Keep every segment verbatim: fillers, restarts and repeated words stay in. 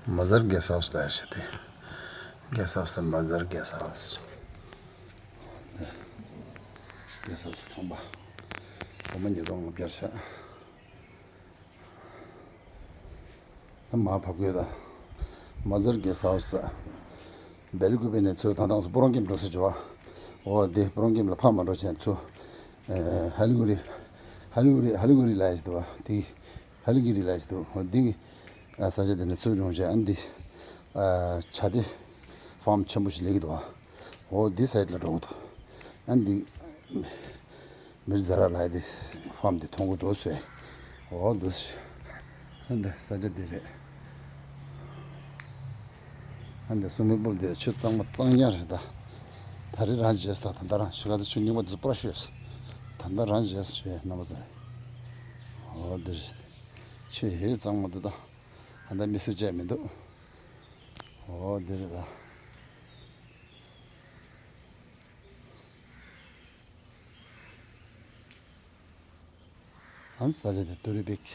མ་ཟར་གེ་སི་ཧའུ་སི་ལ་ཡར་ཞིག་སྟེ། གེ་སི་ཧའུ་སི་དང་མ་ཟར་གེ་སི་ཧའུ་སི། གེ་སི་ཧའུ་སི་ཁང་པ། སྒོར་མོ་ཉིས་སྟོང་ལྔ་བརྒྱ་བཞག་ད་མ་བབས་དགོས་ད། མ་ཟར་གེ་སི་ཧའུ་སི། སྦེལ་ཀུ་པེ་ནས་ཚུར་ད་དང་སུ་སྤོ་རོང་ཁྱིམ་འགྲོ་ས་བྱོས་བ། འོ་དེ་སྤོ་རོང་ཁྱིམ་ལ་ཕར་མ་འགྲོ་བྱས་ཚུར། ཧ་ལི་གུ་རི། ཧ་ལི་གུ་རི་ཧ་ལི་གུ་རི་ལ་ཡིས་འདུག་བ་དེ། ཧ་ལི་གུ་རི་ལ་ཡིས་འདུག་འོ་དེ། ས་ཆ་དེ་ནས་ཚུར་ཡོང་བྱས་ཨ་འདི། བྱ་དེ། ཕམ་ཆེན་པོ་ཞིག་ལེགས་འདུག་བ། འོ་འདི་སའིད་ལ་འགྲོ་གི་འདུག་ཨ་འདི། མིར་ཛ་ར་ལའི་དེ་ཕམ་དེ་མཐོང་གི་འདུག་ཟེར། འོ་འདུག་ཟེར། ཨ་འདི་ས་ཆ་འདི་རེད། ཨ་འདི་སུ་མི་པུལ་འདི་རེད། ཆུ་གཙང་མ་གཙང་རྐྱང་རེད་ད། ད་རེས་རང་བརྗེད་སོང་། ད་ད་ལྟ་རང་ཞོགས་ཀ་ཚོ་ཆུ་རྙིང་པ་འདི་ཚོ་སྤོ་ར་ཤོད་སོང་། ད་ལྟ་རང་བརྗེད་སོང་ཞོགས་རྣམ་པ་ཚོ། འོ་འདི་རེད། ཆུ་ཡེ་གཙང་མ་འདུག་ད། ཨ་འདི་མི་སུ་བཅད་མི་འདུག་འོ་འདི་རེད་ད། ཨན་ས་ཆ་དེ་ཏུ་རི་བིག་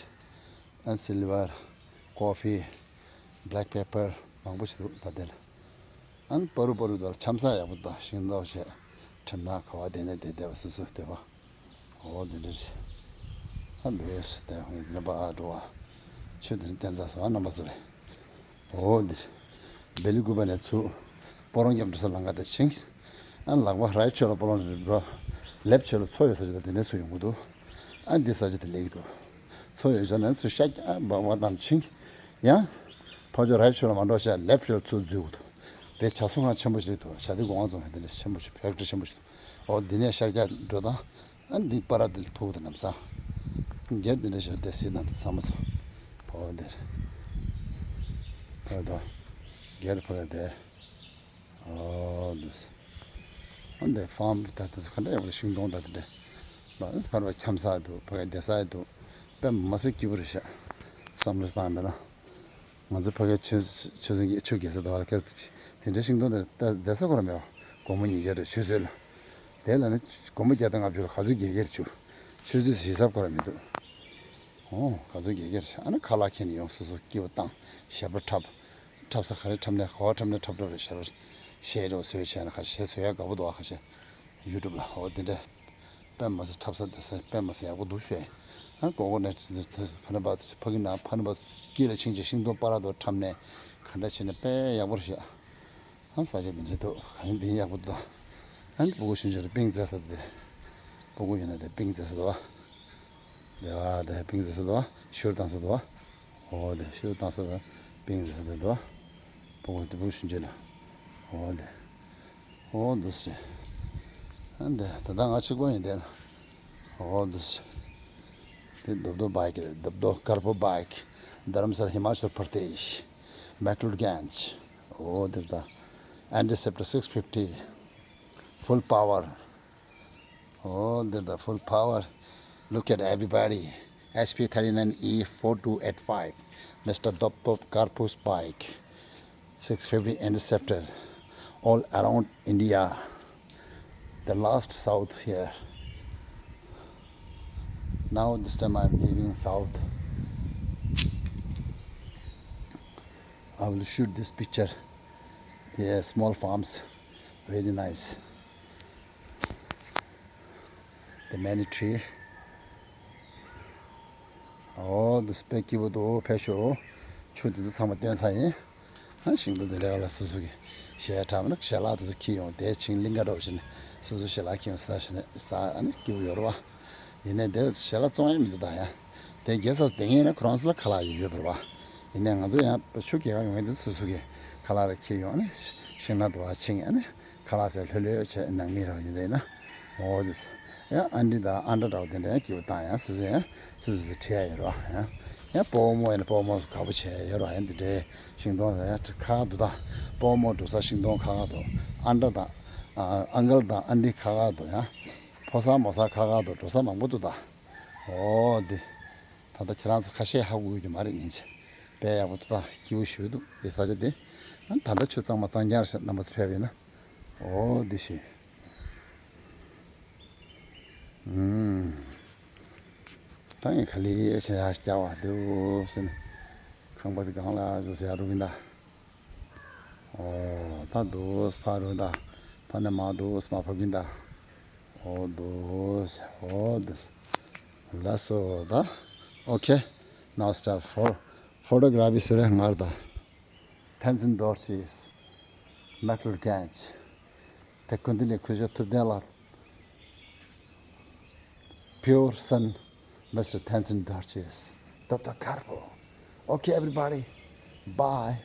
ཨན་སིལ་ཝར། ཀོ་ཕི། བྷེ་ལེག་པེ་པར་མང་པོ་ཞིག་འདུག་ད་དེ་ལ། ཨན་པ་རུ་པ་རུ་དང་འཆམ་ས་ཡག་པོ་དང་ཤིང་ཏོག་བྱས། ཁྲིམས་ནག་ག་བ་དེ་ནས་དེ་བསྡད་པ་སུ་སུ་བསྡད་པ། འོ་དེ་འདྲ་རེད། ཨ་ལོས་དེ་ཧོང་དེ་ནས་པ་ཨ་འགྲོ་བ། ཆུ་དེ་ནས་བསྟན་ཚར་སོང་ཨ་རྣམ་པ་ཚོ་རེད། འོ་འདི། སྦེ་ལི་ཀུ་པ་ནས་ཚུར། སྤོ་རོང་རྒྱབ་འགྲོ་ས་ལམ་ཁ་དེ་ཕྱིན། ཨ་ལག་པ་རའིཊ་ཕྱོགས་ལ་སྤོ་རོང་འགྲོ། ལེཕཊ་ཕྱོགས་ལ་མཚོ་ཡོད་ས་ཅིག་དང་དེ་ནས་ཚུར་ཡོང་གི་འདུག་ཨ་འདི་ས་ཆ་དེ་ལེགས་འདུག་མཚོ་ཡོད་ས་ནས་ཚུར་ཤ་རྒྱག་བ་བ་དང་ཕྱིན། ཡང་། ཕར་ཕྱོགས་རའིཊ་ཕྱོགས་ལ་མ་འགྲོ་ཤག་ལེཕཊ་ཕྱོགས་ལ་ཚུར་འཛུལ་གི་འདུག་དེ་བྱ་གསོ་ཁང་ཆེན་པོ་ཞིག་འདུག་བྱ་དེ་སྒོ་ང་རྫོང་ཧེ་དེ་འདྲ་ཆེན་པོ་ཞིག་ཕེག་ཊི་རི་ཆེན་པོ་ཞིག་འདུག་འོ་འདི་ནས་ཤ་རྒྱག་འགྲོ་དང་། ཨ་འདི་པ་ར་འདི་ལ་ཐུག་འདི་ནམ་ས། རྒྱ་འདི་འདྲ་ཞིག་འདི་སྲིད་ནང་འདི་ཚང་མ་སོ། བོ་འདིར། བོ་དོ། རྒྱ་རི་ཕ་ར་འདི། ཨོ་འདི། ཨ་འདི་ཕམ་ད་འདི་ག་འདྲ་ཡག་པོ་ཤིང་སྡོང་ད་འདི་འདྲ། ཕར་བ་འཁྱམ་ས་འདུག་ཕ་ག་བསྡད་ས་འདུག་དཔེ་མ་སྲིད་སྐྱིད་པོ་རེད་ཤག་བསམ་བློ་བཏང་མེད་ན། ང་ཚོ་ཕ་གིའི་ཆུ་ཆུ་སྲིན་གྱི་ཆུ་རྒྱས་ས་དང་བར་ཁ་དེ་འདྲའི་ཤིང་སྡོང་དེར་བསྡད་ས་ཁོ་ར་མེད་པ། སྒོར་མོ་ཉིས་བརྒྱ་རེ་ཆུ་ཚོད་ལ། དེ་ལ་ནི་སྒོར་མོ་བརྒྱ་དང་ལྔ་བཅུ་ལ་ག་ཚོད་རྒྱས་ཀྱི་རེད་ཆུ། ཆུ་ཚོད་ཞིབ་གསལ་ཁོ་ར་མི་འདུག་ཨོ་ག་ཚོད་རྒྱས་ཀྱི་རེད། ཨ་ནི་ཁ་ལག་ཁྱེར་ནས་ཡོང་སོ་སོ་སྐྱིད་པོ་བཏང་ཞབས་བྲོ་འཁྲབ། འཁྲབ་ས་ག་རེ་འཁྲབ་ནས་ག་བ་འཁྲབ་ནས་འཁྲབ་འཁྲབ་རེད་ཞབས་བྲོ། གཞས་རོ་བཟོས་བྱས་ན་ཁ་གཞས་བཟོ་ཡ་དགའ་པོ་འདུག་ཨ་ཁ་ཤས། ཡུ་ཊུབ་ལ་འོ་དེ་འདྲ། དཔེ་མ་སྲིད་འཁྲབ་ས་བསྡད་ས་དཔེ་མ་སྲིད་ཡག་པོ་འདུག་ཤོད། ཨ་ཀོ་ཀོ་ནཊ་ཕ་ནི་པ་ཕ་གི་ན་ཕ་ནི་པ་དཀྱིལ་ལ་ཕྱིན་ཅིག་ཤིང་སྡོང་པ་ར་དོ་འཁྲབ་ནས་ག་འདྲ་བྱས་ནས་དཔེ་ཡག་པོ་རེད་ཤག་ཨ་ས་ཆ་འདི་འདྲ་འདུག་ག་ཡིན་འདི་ཡག་པོ་འདུག་ཨ་ནི་སྤུ་གུ་ཆུང་ཆུང་རེ་པིང་རྩེ་ས་དེ། སྤུ་གུ་ཡིན་ན་དེ་པིང་རྩེ་ས་འདུག་ཨ། དེ་བ་དེ་པིང་རྩེ་ས་འདུག་ཨ། ཤུར་བཏང་ས་འདུག་ཨ། འོ་དེ་ཤུ་བཏང་ས་དང་པིང་ཟེར་ས་དེ་འདུག་སྤུ་གུ་དེ་སྤུ་གུ་ཆུང་ཆུང་ལ། འོ་དེ། འོ་འདུག་སེ། ཨ་འདི་ད་ལྟ་ང་གཅིག་པོ་ཡིན་དེ་ལ། འོ་འདུག་སེ། དེ་རྡོབ་རྡོ་བྷའིཀ་རེད། རྡོབ་རྡོ་དཀར་པོ་བྷའིཀ། དྷ་རམ་ས་ལ་ཧི་མ་ཅལ་པར་དེཤ། མེཀ་ལོ་ཌི་གན་ཇི། འོ་དེ་ད། ཨན་ཊི་སེབ་ཊར་སིགས་ཕིབ་ཊི། Full power. Oh, there's the full power. Look at everybody. S P thirty-nine E four two eight five. Mister Dop Dop Karpus bike. six fifty Interceptor. All around India. The last south here. Now this time I'm leaving south. I will shoot this picture. Yeah, small farms. Very nice. The many tree. Oh, the spec you would all pressure. ཆུ་དེ་ཚོ་ཚང་མ་བཏོན་ཚར་ཡིན། ཨ་ཤིང་སྡོང་དེ་འདྲ་ལ་སོ་སོ་གི་ཞལ་གྲངས་ན་ཞལ་ལག་དེ་ཚོ་འཁྱེར་ཡོང་དེ་ཆིང་གླིང་ག་འགྲོ་བཞིན་སོ་སོ་ཞལ་ལག་འཁྱེར་ཡོང་ས་ཞིག་ནས་ས་ཨ་ནི་སྐྱིད་པོ་ཡོད་རེད་བ། ཡིན་ནའི་དེ་ཞལ་ལག་བཙོང་ཡ་མི་འདུག་ད་ཡ། དེ་རྒྱལ་ས་དེ་ངེས་ན་ཁོ་རང་ཚོ་ལ་ཁ་ལག་ཡོད་ཡོད་པ་རེད་བ། ཡིན་ནའི་ང་ཚོ་ཡང་ཆུ་རྒྱལ་ཁ་ཡོང་ཡ་དེ་སོ་སོ་གི་ཁ་ལག་རེ་འཁྱེར་ཡོང་ཨ་ནི་ཤིང་ནགས་དུ་བ་ཆིང་ཨ་ནི་ཁ་ལག་ཟེར་ལྷོད་ལྷོད་བྱས་ནང་མི་རང་ཡིན་རེད་ན། འོ་དེ་ཡང་ཨ་འདྲི་དང་ཨ་འདྲ་འདྲ་བ་དེ་འདྲ་ཡང་སྐྱིད་པོ་བཏང་ཡང་སོ་སོ་ཡང་སོ་སོ་སོ་ཁྲིད་ཡ་ཡོད་རེད་བ། ཡང་ཡང་སྤོ་བོ་མོ་ཡིན་ན་སྤོ་བོ་མོ་དགའ་པོ་བྱས་ཡོད་རེད་བ། ཡང་འདི་འདྲའི་ཤིང་སྡོང་ཡང་ཁ་ཁ་འདུག་ད། སྤོ་བོ་མོ་འགྲོ་ས་ཤིང་སྡོང་ཁ་ཁ་འདུག་ཨ་འདྲ་དང་ཨ་ཨང་ཀལ་དང་ཨ་འདྲི་ཁ་ཁ་འདུག་ཡང་ཕོ་གསར་མོ་གསར་ཁ་ཁ་འདུག་འགྲོ་ས་མང་པོ་འདུག་ད། འོ་འདི། ད་ལྟ་ཁྱེད་རང་ཚོ་ཁ་ཤས་ཧ་གོ་གི་མ་རེད་ཡིན་ཆེ། དཔེ་ཡག་པོ་འདུག་ད་སྐྱིད་པོ་ཞེ་པོ་འདུག་དེ་ས་ཆ་དེ། ད་ལྟ་ཆུ་གཙང་མ་གཙང་རྐྱང་རེད་ཤག་རྣམ་པ་ཚོ་ཕེབས་ཡིན་ན། འོ་འདི་ཞེ། ཨུམ། ད་ངས་ག་ལེ་བྱས་ཡར་བསྐྱལ་བ་འདུག་ཟེར་ནས། ཁང་པ་དེ་གང་ལ་བཟོ་ཟེར་རུ་གིན་ད། ཨོ་ད་དུས་ཕ་རུ་ད། ཕ་ནས་མ་དུས་མ་ཕ་གིན་ད། ཨོ་དུས་ཨོ་དུས། ལ་སོ་ད། Okay, now start for photography. སུ་རེ་ངར་ད། Tenzin Dorji's Metlurganj. དེ་ཀུན་ཏི་ལི་ཁུ་ཞོ་ཐུབ་བསྟན་ལ། Pure son, Mister Tenzin Dorji's, Doctor Karbo. Okay, everybody. Bye.